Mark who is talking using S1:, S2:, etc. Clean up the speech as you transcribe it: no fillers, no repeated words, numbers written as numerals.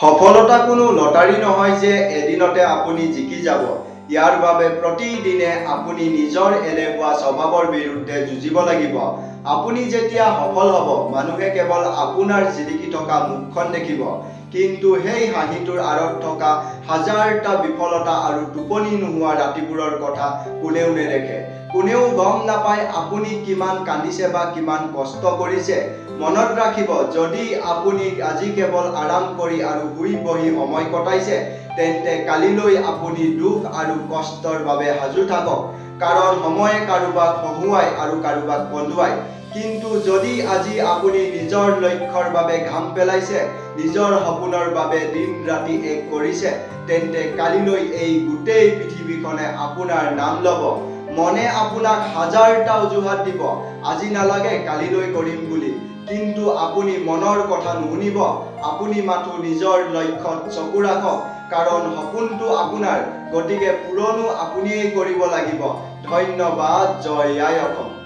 S1: সফলতা কোনো লটাৰী নহয় যে এদিনতে আপুনি জিকি যাব। ইয়াৰ বাবে প্ৰতিদিনে আপুনি নিজৰ এলেহুৱা স্বভাৱৰ বিৰুদ্ধে যুঁজিব লাগিব। আপুনি যেতিয়া সফল হ'ব, মানুহে কেৱল আপোনাৰ জিলিকি থকা মুখখন দেখিব। কিন্তু সেই হাঁহিটোৰ আঁৰত থকা হাজাৰটা বিফলতা আৰু টোপনি নোহোৱা ৰাতিবোৰৰ কথা কোনেও নেদেখে। কোনেও গম নাপায় আপুনি কিমান কান্দিছে বা কিমান কষ্ট কৰিছে। মনত ৰাখিব, যদি আপুনি আজি কেৱল আৰাম কৰি আৰু শুই বহি সময় কটাইছে, তেন্তে কালিলৈ আপুনি দুখ আৰু কষ্টৰ বাবে সাজু থাকক, কাৰণ সময়ে কাৰোবাক হহুঁৱাই আৰু কাৰোবাক কন্দুৱায়। কিন্তু যদি আজি আপুনি নিজৰ লক্ষ্যৰ বাবে ঘাম পেলাইছে, নিজৰ সপোনৰ বাবে দিন ৰাতি এক কৰিছে, তেন্তে কালিলৈ এই গোটেই পৃথিৱীখনে আপোনাৰ নাম ল'ব। মনে আপোনাক হাজাৰটা অজুহাত দিব, আজি নালাগে, কালিলৈ কৰিম বুলি। কিন্তু আপুনি মনৰ কথা নুশুনিব। আপুনি মাথো নিজৰ লক্ষ্যত চকু ৰাখক, কাৰণ সপোনটো আপোনাৰ, গতিকে পূৰণো আপুনিয়েই কৰিব লাগিব। ধন্যবাদ। জয় আই অসম।